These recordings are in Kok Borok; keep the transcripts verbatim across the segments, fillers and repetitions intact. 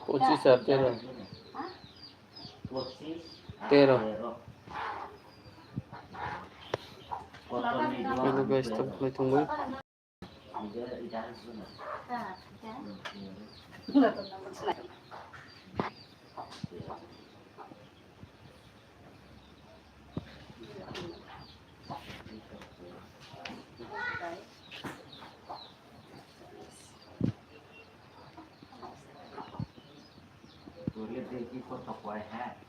Pochis ar tero. Tero. Hello guys, tabuk khlai tongwi.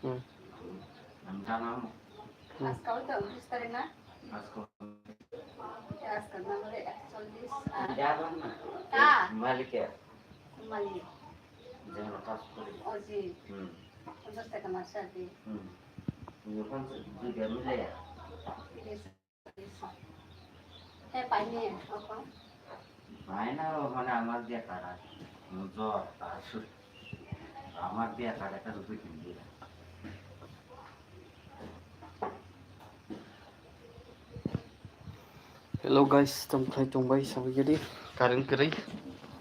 Hmm. Hmm. Asko to office tare na? Asko. Asko na bole ekchollis. Jaban na. Ka? Malik ya? Malik. Jangan lepas kuri. Oh, ji. Hmm. Ponchas taka masal di. Hmm. Ini kan juga milai ya? Yes. He paini, okon. Paina o mane amar dia kara. Mujor, tasu. Amar dia kara kan rupi tinggi. Hello guys, tamo khlai tongbai sabai gari. Current kwrwi.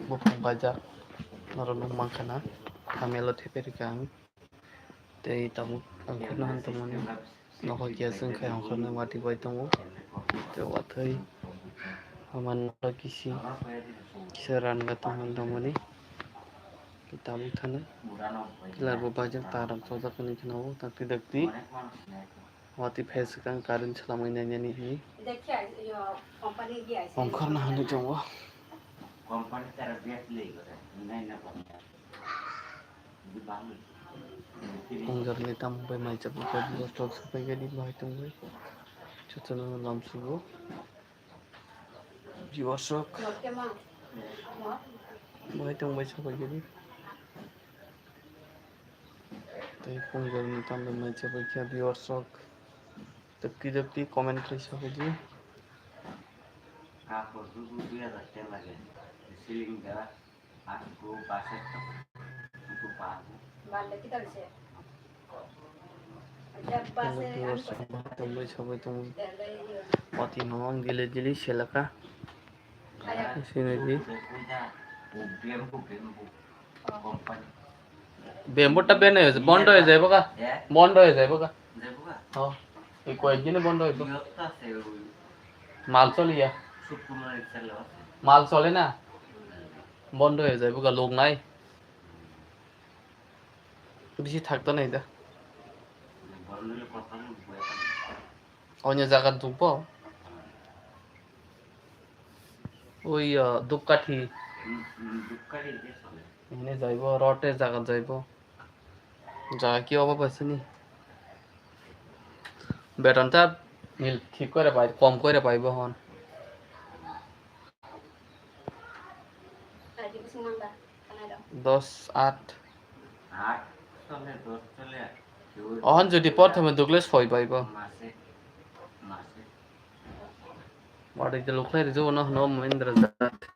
Buphang bajar. Norok nukmankha na. Thamelo theperikha ang. Tei tabuk ang kheno han tongmani. Nokhor khe chwng khai ongkhorno watwi bai tongo. Tei watwi haman nokha kisi kisa ran ga tongmani tongmani. Tei tabuk thani pillar bo bajak tar rok chojak hinwi kheno o dakti dakti. Watwi phai swkang current swlamwi nainani hinwi. Ongkhorno hinwi tongo. Pungjarni tamo bai mai chapwi bai viewers rok sapai gani bahai tongbai. Jotono lamsugo. Viewers rok. Bahai tongbai sapai gani. Tei pungjarni tamo bai mai chapwi khe viewers rok. Dakti dakti comment khlai sapai di. Kapor dui hajar ten lage. Ceiling da. Tongwi sabai tong. Pati no ang gile gile selaka. Sini di. Bamboo ta ban hoye, bondo hoye jaibo ga? Bondo hoye jaibo ga? Oh, ei koyek dine bondo hoye. Mal choliya. Mal chole na? Bondo hoye jaibo ga, lok nai. Bisi thakta nai da. Onyo jaga dukbo. Oi, uh, Dupkathi. Ini jaibo, road e jaga jaibo. Jaga ki obo paisani. Beton ta nil thik kore pai, kom kore paibo hon. Dos at. Ohon jodi porthome dukle soi paibo. Wari de luklai rijo no hno Mahindra jat.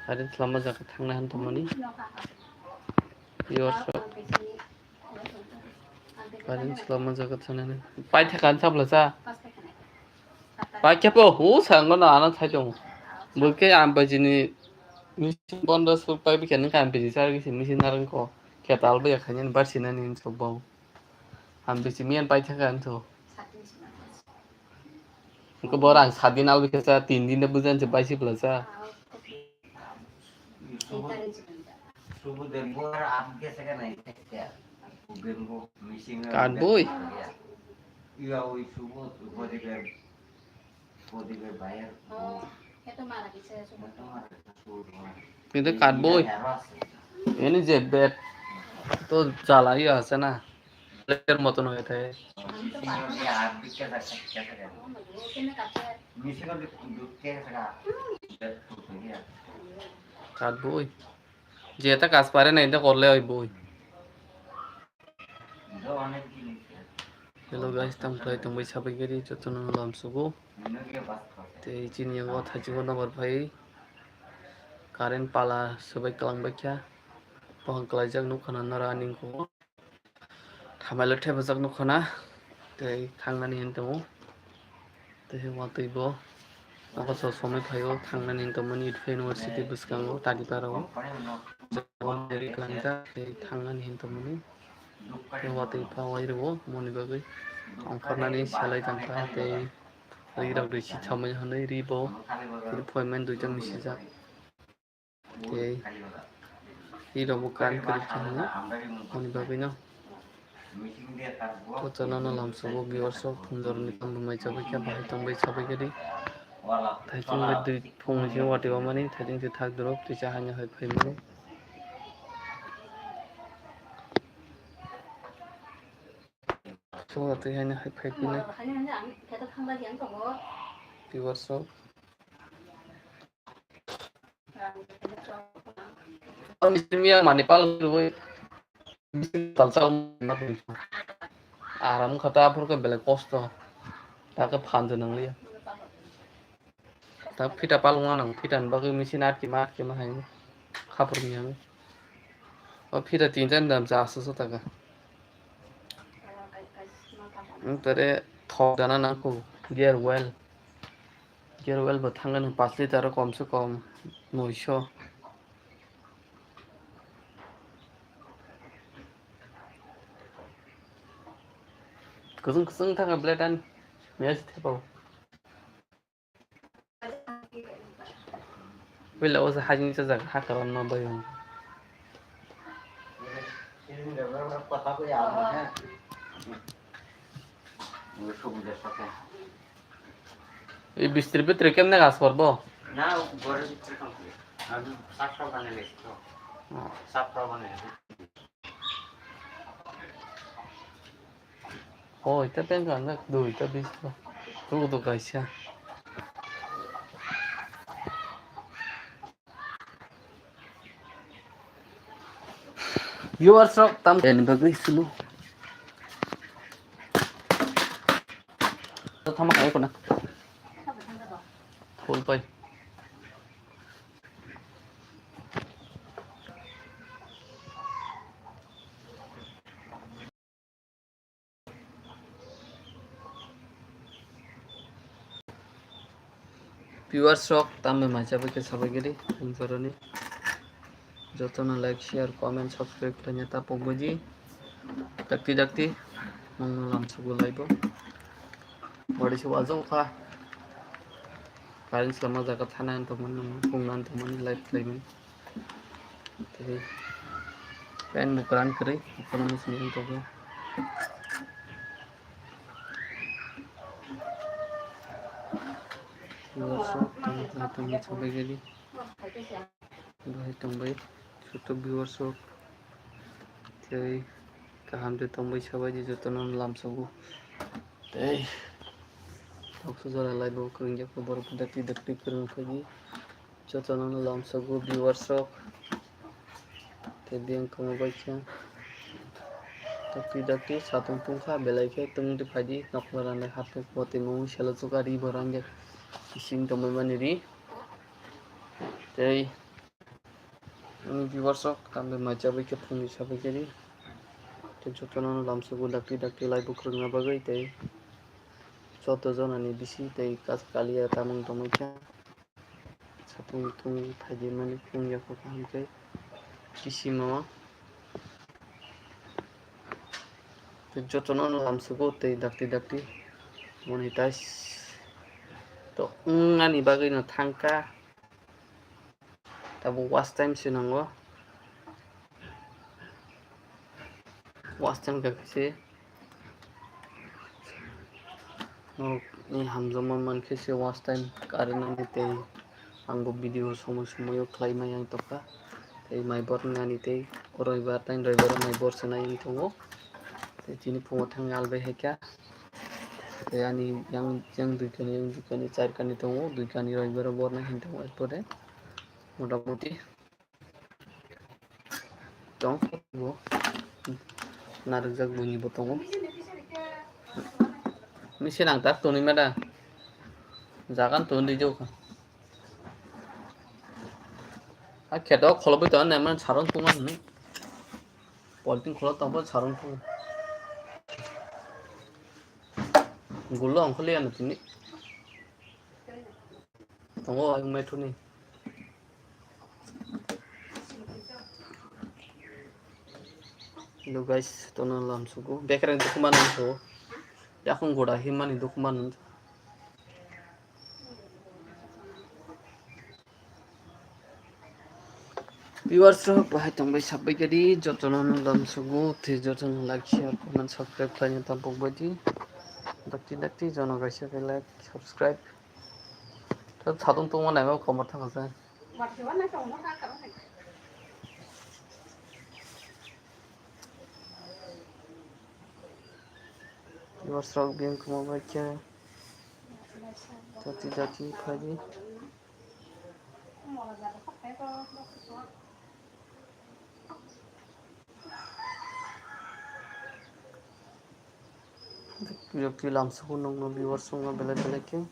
Ari lama jaga thangna han tongmani. Yo so. Karin chwla manjak thani. Paithakha ang chapla cha. Paikha po hu sango no ano thai tongo. Bo khe ang bajini machine bondo suk pai bikha nang khe ang biji char gisi machine narang ko. Khe tal baya khaini bar sinani hinwi sok bao. Ang bisi miyan paithakha ang tho. Ko bor ang sadin al bikha cha tin din de bujan se bai sipla cha. Katboi. Kintu katboi. Ini je bed to jalai ase na. Bed moton hoye thai. Katboi. Jeta kaj pare na, ita korle oi boi. Hello guys, tamo khlai tongbai sabai gari, jotono lamsugo. Tei chini yango thaichungo nabar phai. Current pala swbai kwlangbai kha. Pohang kwlaijak nukha na nara ani ko. Thambailo thepajak nukha na. Tei thangnani hinwi tongo. Tei watwi bo. Nogo so somoi phaio thangnani hinwi tongmani Itpha University bwskango Tadipara o. Jabon deri khlaijak tei thangnani hinwi tongmani. Tei watwi pha wai rwo moni bagwi ongkhornani selai tongkha tei ri rok risi chamani hwnwi ri bo tini appointment duita misijak. Tei ri rok bo kan kwrwi khe hwnwi moni bagwi no. Kochana no lamsogo viewers rok phunjor ni tamo mai chabai khe bahai tongbai chabai khe di. Thaising bai dui phung ni simi watwi wamani thaising se thak durok tisa haino hai phaimani. So watwi haino hai phai phini. Viewers rok. Ang simi ang mani pal rwi. Talsa aram khata aphur khe belai kosto. Ta khe phan de nang liya. Ta phita palung nang phita ni bagwi machine atki ma atki ma hai. Khapur ni ang. O phita tin jan dam cha asu su ta khe. Ang tare thok dana nang ku gear oil. Gear oil bo thangani pash litre o kom se kom noisho. Kwchwng kwchwng thangkha blade ani. Mia se thepao. Puila o se hajing chajak ha karon ma bai. Ei bistri bitri kemne gas korbo? Na, ghore bistri kam kore. Ami sap sap banai lesi to. Oh. Sap sap banai lesi. Oh, ita peng kan na, do ita bistri. Tu do kaisa. Viewers rok tam ni bagwi sulu. Tama kai kona. Full pai. Viewers rok tamni mai chabai khe sabai giri, ang joroni jotono like, share, comment, subscribe khlaina ta pokbaidi. Dakti dakti nongno lamsugo laibo. Body se wajok kha. Current swlama jaga thana ang tongmani, nongno pungna ang tongmani, live khlaimani. Tei fan bo kwran kwrwi, economy simi wng tongkha. Viewers rok tongwi tongwi tongwi tongwi gadi. Bahai tongbai, sutuk viewers rok. Tei kaham de tongbai sabai di jotono lamsogo. Tei toksa jora live bo kwrwngjak borok dakti dakti kwrwng khaidi. Jotono lamsogo viewers rok. Tei biyang kwma bai khe dakti dakti satung tungkha, belai khe tungdi phaidi nokla rani hapkhe koti mungwi selo chuka ri bo rangya bising tongmani ri. Tei ani viewers rok tamni mai chabai khe phungni sabai khe ri. Tei jotono lamsogo dakti dakti live bo kwrwngna bagwi tei joto jonani bisi tei kas kaliya tamung tongwi kha. Satung tung phaidi mani phung yakho kaham khe kisimo. Tei jotono no lamsugo tei dakti dakti monetize to wngmani bagwi no thangkha. Tabuk watch time se nango. Watch time khe se norokni hamjakma mankhe se watch time karinani tei angbo video somoi somoi o khlaimani ang tongkha. Tei mai bor nani tei roibar tei roibar mai bor se nai wng tongo. Tei chini phungo thangwi albai hai kha. Tei ani yang, yang dui kani, yang dui kani, char kani tongo, dui kani roibar o bor nai hin tongo, erpore motamoti. Tong bo narwkjak buini bo tongo. Misi nang tak toni mada. Jagan toni di jok. A kheto kholobwi tong ne man sarong tong ani. Polting kholo tong bo sarong tong. Gulo ongkholi ano tini. Tongo ayung mai thuni. Hello guys, tono lamsugo. Bekereng dukuma nang so. Yakung goda himani dukuma nang. Viewers rok bahai tongbai sabai gadi jotono nang lamsugo. Te jotono like, share, comment, subscribe khlaina tampok baidi. Dakti dakti jono kaisa khe like, subscribe. Tei sadung tongma naima komor thangkha se. Viewers rok biyang kwma bai khe jati jati phaidi. Yakti lamsugo nokno viewers wngno belai belai khe.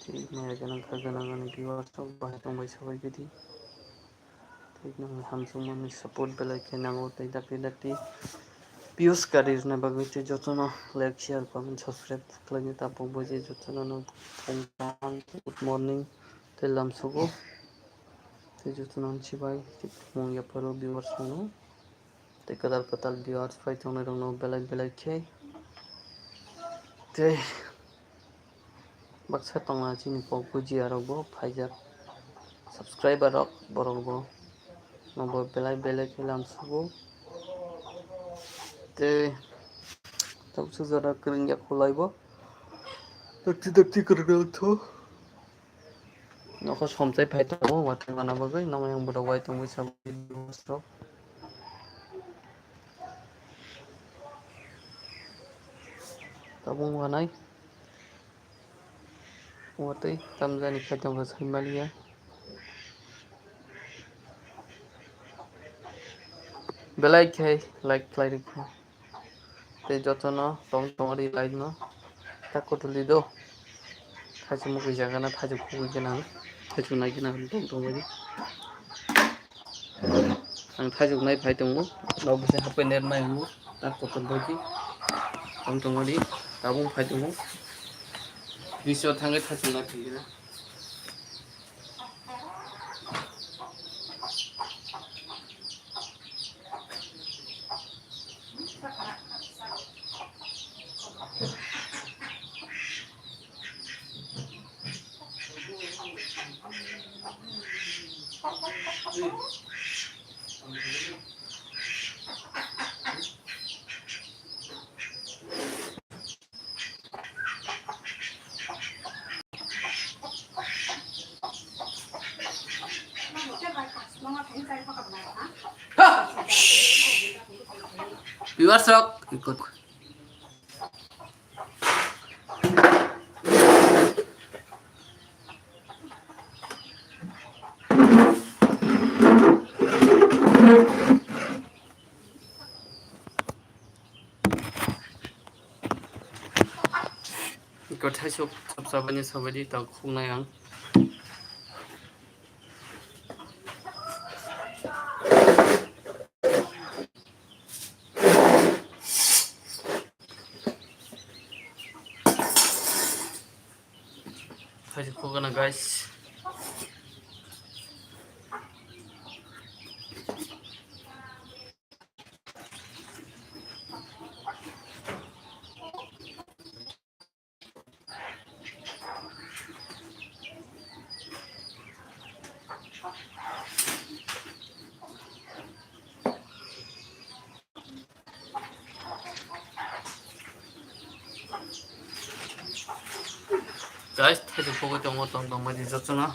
Tei maya gwnang kha gwnang ani viewers rok bahai tongbai sabai gidi. Tei nokni hamjakmani support belai khe nango tei dakti dakti views kari rwna bagwi tei jotono like, share, comment, subscribe khlaina tabuk bai je jotono no good morning tei lamsugo tei jotono chibai mung yapharo viewers rokno. Tei kwtal kwtal viewers pai tongnai rokno belai belai khe. Tei baksa tongna chini kok bujiya rok bo phaijak. Subscriber rok borok bo nobo belai belai khe lamsugo. Tei tabuk sujak kwrwngya khulai bo. Dakti dakti kwrwngya tho. Nokho somchai phai tongo, watwi mana bagwi, nokni ang borok wai tongwi sa bosrok. Tabuk wanai. Watwi tamjani khai tongkha sai maliya. Belai khai like khlai rikha. Tei jotono tong tongmani light no ta kotoli do. Thaichuk mukui jaga na thaichuk khugui gana, thaichuk nai gana tong tongmani. Ang thaichuk nai phai tongo, nok bisi hapai net mai wngo, ta kotor bai di tong tongmani tabung phai tongo. Biso thangwi thaichuk nai phai gana. Viewers rok ikut. Iko thaisuk chapchabani sabaidi tang khuknai ang. Thaisuk khukgana guys. Guys, thaisuk khugwi tongo, tong tong bai di jotono.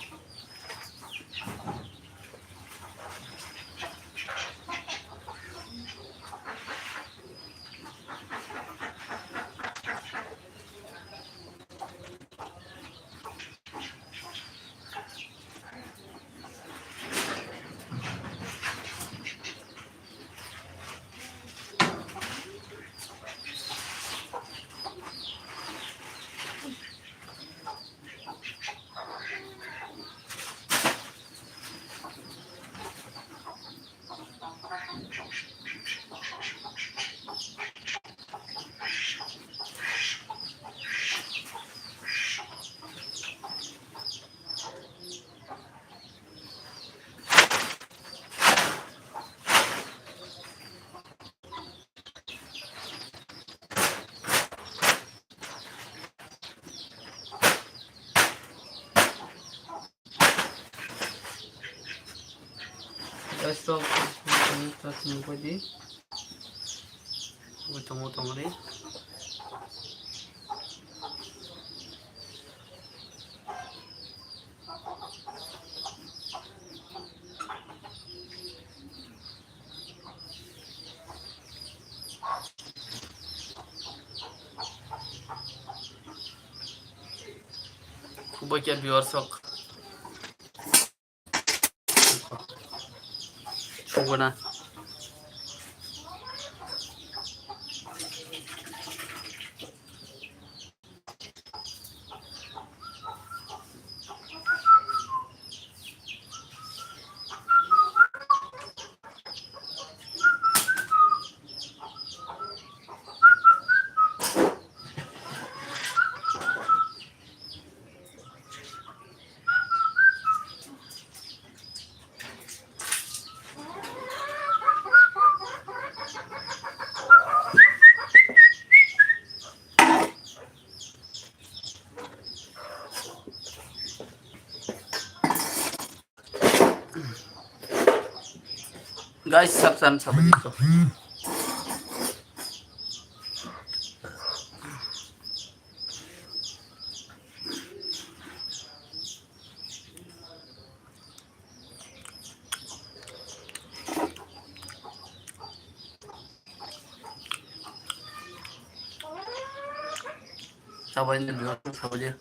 Guys, so, tongo, tongo di. Tongo, tongo di. Kubui khe viewers rok. Suguna. Guys, sab san sab. Sabai ni dua sabai.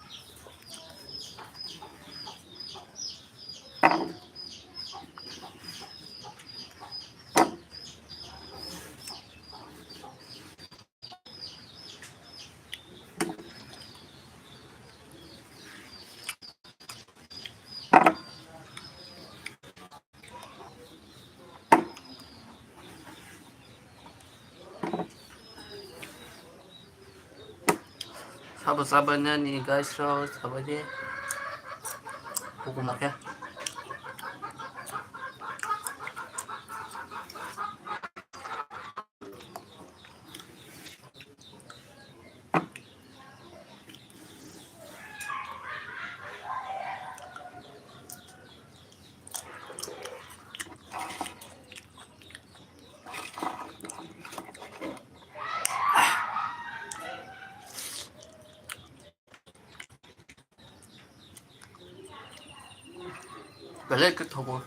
Sabo sabai nani guys rok sabai di. Hukum khe. Belai khe thogo.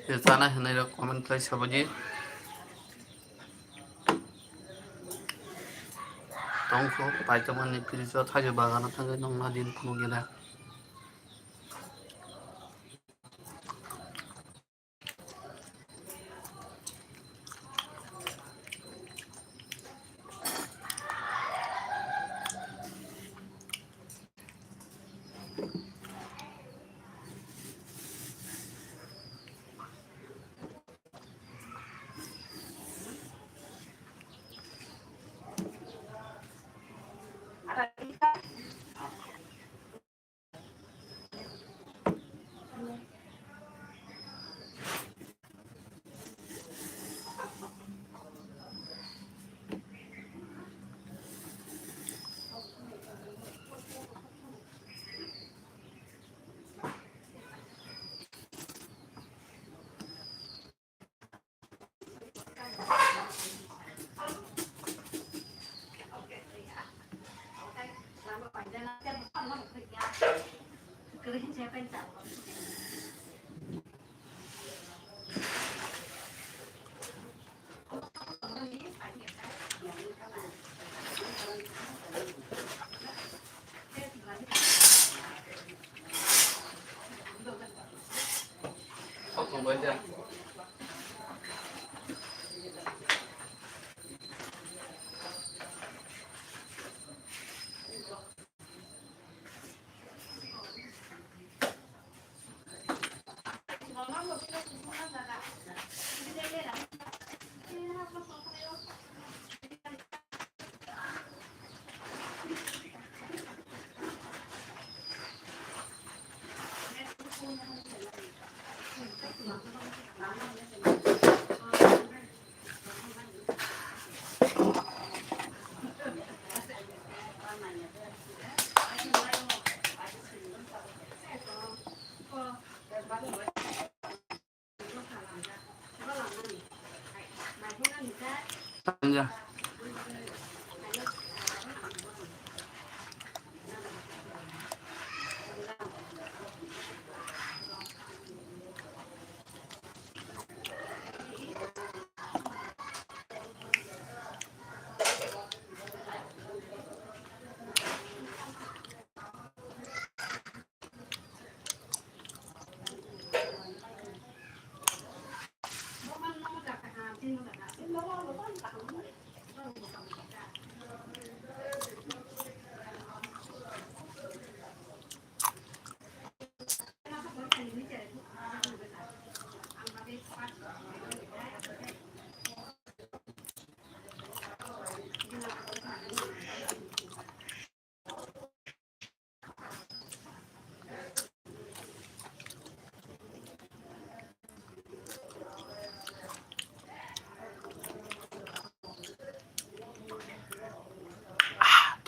Je chana hinwi rok comment khlai sabadi. Tongkho paitoma ni fridge o thaijo bagano thangwi nongna din phunuk gena. Anja.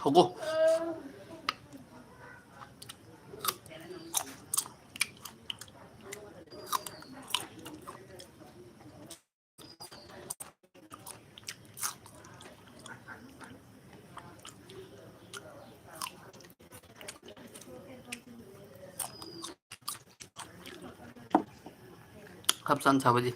Thogo. Hapsan sabaji.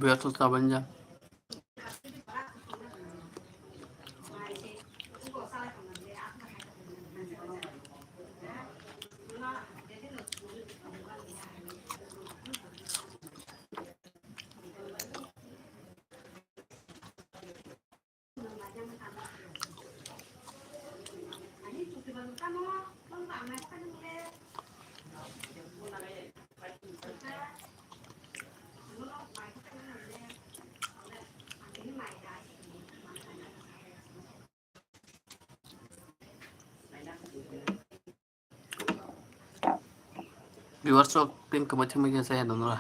Biasa saban ja. Viewers rok pin kwbangma thangwi khe saya nonora.